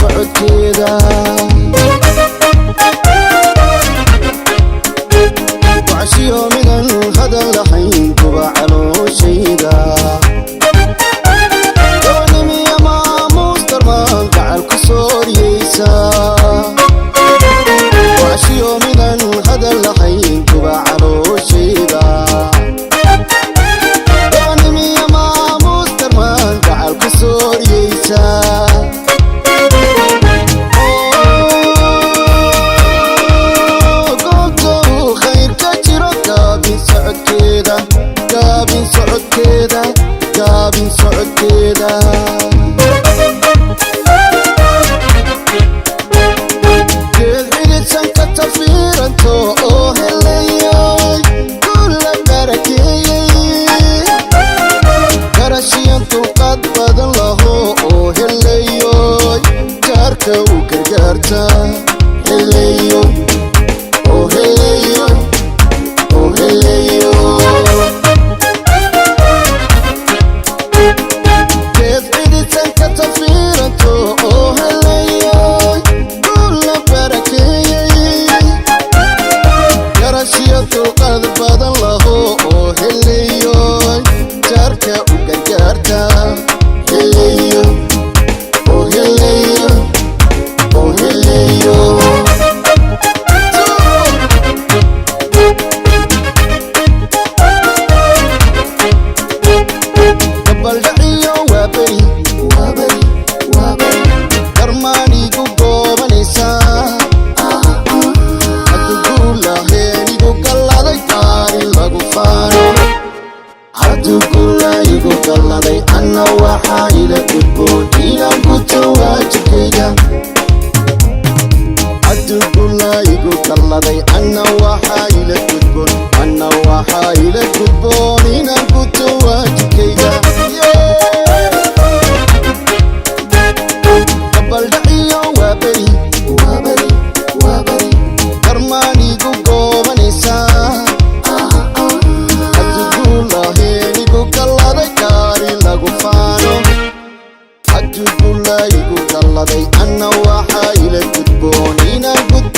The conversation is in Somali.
Socodkeeda wacashiyo midan hadal lahayn kuba calooshayda doonimiya maamuus darmaan gacal ku sooriyeysa. Wacashiyo midan hadal lahayn kuba calooshayda doonimiya maamuus darmaan gacal ku sooriyeysa. Goobta uu khayr ka jiro gaabin socodkeeda, gaabin socodkeeda, gaabin socodkeeda. Geed xididsan ka tafiiranto oo helayay kula barakeeyey, garashiyan dulqaad badan laho oo helayoy jaarka u gargaarta. Helayo oo helayo oo helayo. Geed xididsan ka tafiiranto oo helayoy kula barakeeyey, garashiyo dulqaad badan laho oo helayoy jaarka u gargaarta. Helayo oo helayo oo helayo. Gabaldhaciyo waaberi waaberi waaberi darmaanigu goobanaysaa haduguulaheenigu galladay gaari lagu faano. Haduguula igu galladay anna waxaa ila gudboon inaan guto waajibkayga. Haduguula igu galladay anna waxaa ila gudboon, anna waxaa ila gudboon inaan guto waajibkayga. Gabaldhaciyo waaberi waaberi waaberi darmaanigu goobanaysaa haduguulaheenigu galladay gaari lagu faano. Haduguula igu galladay anna waxaa ila gudboon inaan guto.